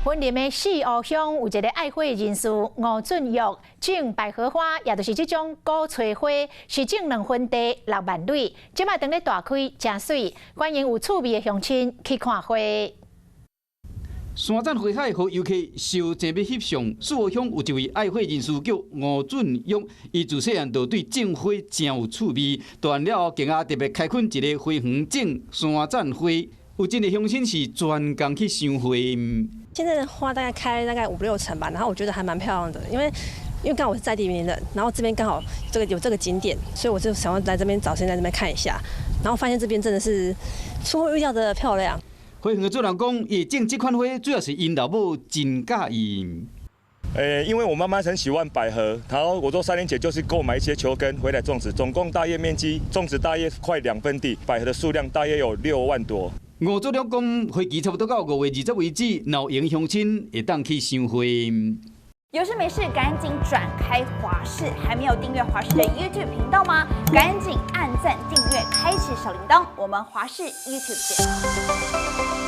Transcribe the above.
雲林的四湖鄉有一个愛花人士吳俊玉種百合花，也就是這種鼓吹花，是種2分地6萬蕊，這擺當咧大開，誠媠，歡迎有趣味的鄉親去看花。山讚花海予遊客相爭欲翕相，四湖鄉有一位愛花人士叫吳俊玉，伊自細漢就對種花誠有趣味，大漢了後更加特別開墾一个花園種山讚花，有真濟鄉親是專工去賞花。現在的花大概開大概五六成吧，然後我覺得還蠻漂亮的，因為剛好我是在地雲林人，然後這邊剛好這個有這個景點，所以我就想要來這邊找時間來這邊看一下，然後發現這邊真的是出乎預料的漂亮。花園的主人講，伊種這款花主要是𪜶老母真佮意。欸，因為我媽媽很喜歡百合，然後我做3年前就是購買一些球根回來種植，總共大約面積種植大約快2分地，百合的數量大約有6萬多。吳祖良講，花期差不多到5月20為止，若有閒鄉親會當去賞花。有事沒事趕緊轉開華視，還沒有訂閱華視的 YouTube 頻道嗎？趕緊按讚、訂閱、開啟小鈴鐺，我們華視 YouTube 見。